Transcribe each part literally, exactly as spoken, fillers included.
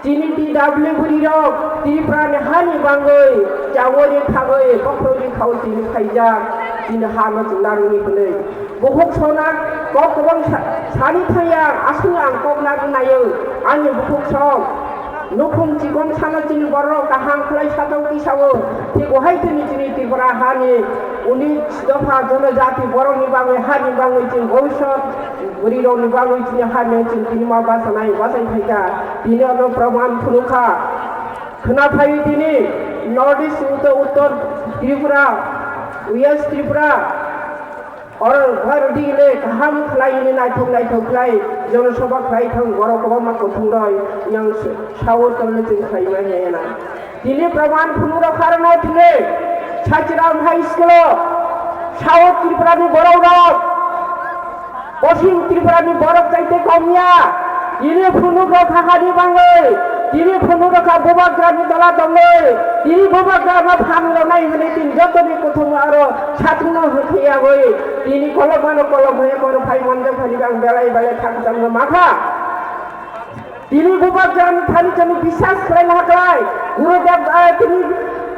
Chini T W bwrwi rok Tripura ni hani bangwi chawori thagwi bokhorokni khao chini khaijak, chini ha no chwng narwkni hwnwi. Bukhuk sona kok kwbang sa-, sani thangya, aswk ang kok narwk naio, ani bukhuk sok. Nukhung chikon sano chini borok kaham khlai satok tisao, thik ohai chini chini Tripura hani unis dopha jonojati borokni bagwi hani bagwi chini bhobishyot bwrwi rokni bagwi chini hani chini tini ma bachanai bachai phaikha, tini ano praman phunukha. Khwna phai tini North East Uttor, Uttor Tripura, West Tripura, oro Bharati le kaham khlai ni naithok naithok khlai jonosabha khlai thang borok kwbangma kuthum roi yang sawo tole chwng khlai manya na. Tini praman phunuk rok karno tini Sachiram High School o South Tripura ni borok rok Poschim Tripura ni borok chaite komya, tini phunuk rok hakani bangwi, tini phunuk rok kha bubagrani tola tongwi, tini bubagrano phan lonai hwnwi tini jotoni kuthum aro sathungno hwnkhe yagwi, tini kolomano kolom hwnwi kono phai manjak thani ang belai belai khakchangno makha. Tini bubagrani thani chini biswas khlai laha khlai, Gurudev, ah, tini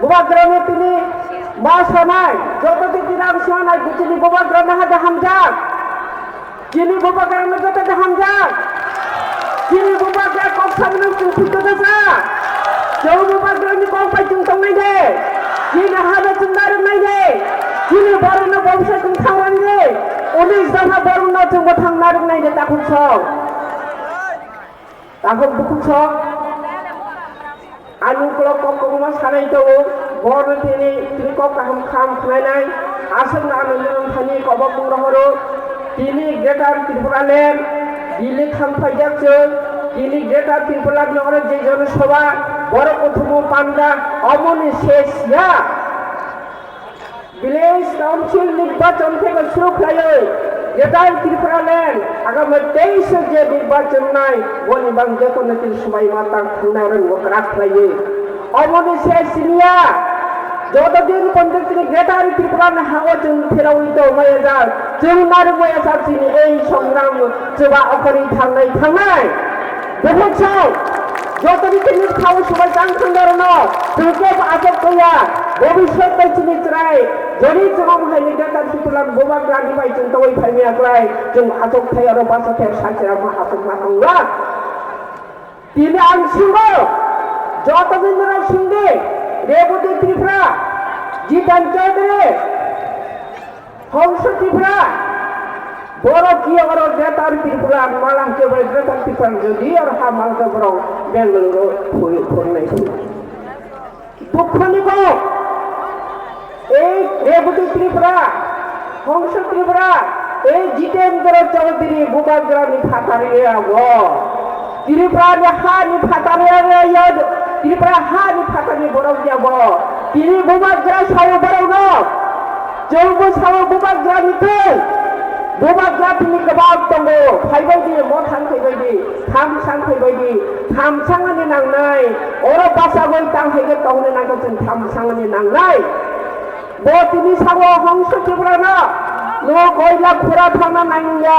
bubagrani tini ma sanai, joto tini ram sanai, tini bubagrani hada hamjak. Chini bubagrano joto de hamjak. Chini bubagra kok sabno chwng phito da sa. Chini bubagrani kok bai chwng tongnai de. Chini hano chwng narwk nai de. Chini borokno bongsa chwng thangwang de. Unis dopha borokno chwng bwthang narwk nai de takhuk sok. Takhuk bukhuk sok. Ani ukulok kok kwbangma sanai tongo, borno tini, tini kok kaham kaham khwnainai, aswkno ano nwng thani kobok mung rohoro, tini Greater Tripura Land, Delhi thang phaijak chwng, tini Greater Tripura Land ni oro je jonosabha, borok kuthumu panda, omoni ses ya. Village Council nirbachon theke suru khlaiwi Greater Tripura Land agami teis je nirbachon nai boni bang jotono tini swbaima tang thangna rwngbo kwrak khlaiwi. Oboni se siniya joto din ponjak tini Greater Tripura ni hago chwng phirawi tongmaya jak, chwng narwkmaya jak chini ei songram chuba okhorwi thangnai thangnai. Bukhuk song, jotoni chini thao subai tang thangna rwno, chwng kebo achuk tongya, bobiswt bai chini chwrai, joni chwng omo hai ni Greater Tripura ni bubagrani bai chwng tongwi phaimaya kwlai, chwng achuk thai oro basa thai sakhe rama achuk ma tongla. Tini ang singo, jotoni norok singdi, Reboti Tripura, Jitan Chaudhary, Hongso Tripura, borok kiya oro Greater Tripura, mala hwnkhe bai Greater Tripura, jodi oro ha mala khe borok Bengaluru phuri, phurunai phuru. Dukhoni kok, ei Reboti Tripura, Hongso Tripura, ei Jitendra Chaudhary bubagrani phatari abo. Tripura ni ha ni phatari abo, Tripura ha ni phatari borok abo. Tini bubagra sayo borok no. Chwng bwskango bubagrani twi, bubagra tini kwbang tongo, phaibai di, mothang phaibai di, thamsang phaibai di, thamsang ani nangnai, oro bachagwi tang hai khe tongna nangkhe chwng thamsang ani nangnai. Bo tini sao Hongso Tripura no, no koila khura thangna nangya,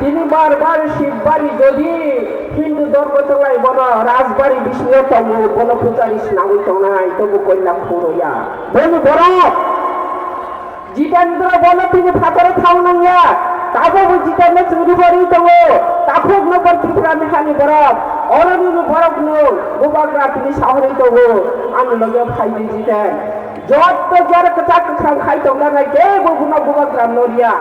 tini bar bar Shibari jodi Hindu dhormo tonglai bono Rajbari bisingo tongo, bono pujari swnamwi tongnai, tobo koila khuro ya. Boni borok. Jitendra bono tini phataro thang nangya, tabukbo Jitendra chwngri bo rwi tongo, takhuk no bo Tripura ni hani borok, oroni ni borok no bubagra tini sahorwi tongo, ani loge phai di Jiten. Jotto jara kwchak kwkhwrang khai tongna nai kebo bono bubagra noriya,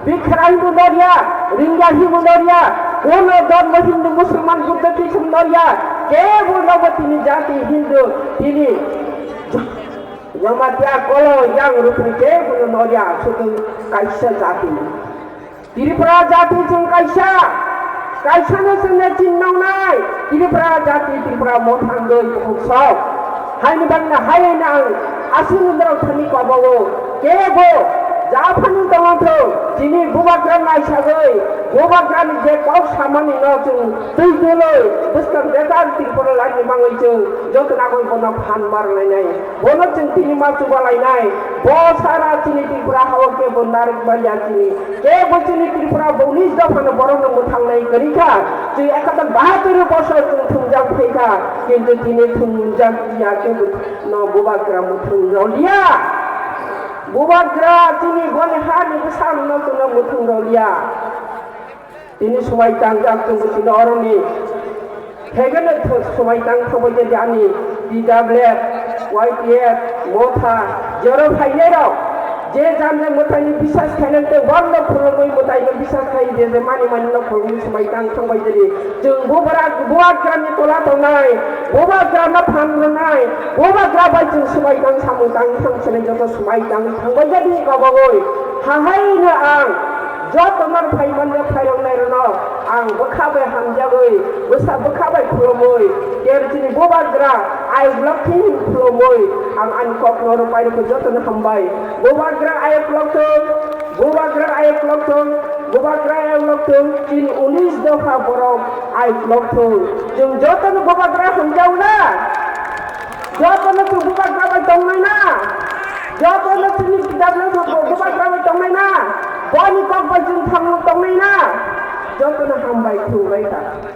bikhra hindu noriya, ringya hindu noriya, kono dhormo Hindu, Musulman, Buddha, Christian noriya, kebo nobo tini jati Hindu, tini Jamatia kolo yang rupni kebo no noria sudu kaisa jati. Tripura jati chwng kaisa, kaisa no chwng ne chin nongnai. Tripura jati, Tripura mothang doi bukhuk sok. Haini bangna hai na ang aswk norok thani kobogo kebo japhani tongthok chini bubagra naisagwi bubagra ni je kok samani no chwng twi duloi bwskang betar Tripura lani mangwi chwng joto nagwi bono phan mar lainai. Bono chwng tini ma chuba lainai. Bo sara chini Tripura hao kebo narwk manya chini. Kebo chini Tripura bo unis dophano borokno mwthangnai kwrwi kha. Chwng ekhatar bahatur bosor chwng thumjak phai kha. Kintu tini thwngmung jak ya, kintu no bubagra muthung roliya. Bubagra tini boni ha ni bwsa no chwngno muthung roliya. Tini swmai tangjak chwngbo tini oroni. Hegene swmai tang thangbai jadi ani T W F, Y T F, Motha, jero phainai rok. Je jam je mwtai ni bisas khainai te wal no khulumui mwtai no bisas khai je je mani mani no khulumui swmai tang thangbai jadi. Chwng bubra bubagra ni tola tongnai, bubagra no phan rwnai, bubagra bai chwng swmai tang samung tang thang sene joto swmai tang thangbai jadi kobogoi. Hahai no ang joto mar phai manya phai rok nai rwno ang bwkha bai hamjagwi bwsa bwkha bai khulumui. Ker chini bubagra ayuk lok thing khulumui ang ani kok no rwpai rwkho joto no hambai. Bubagra ayuk lok thung, bubagra ayuk lok thung, bubagra ayuk lok thung, chini unis dopha borok ayuk lok thung. Chwng joto no bubagra hamjao na? Joto no chwng bubagra bai tongnai na? Joto no chini T W F bubagra bai tongnai na? Boni kok bai chwng thang tongnai na? Joto no hambai thung bai ta.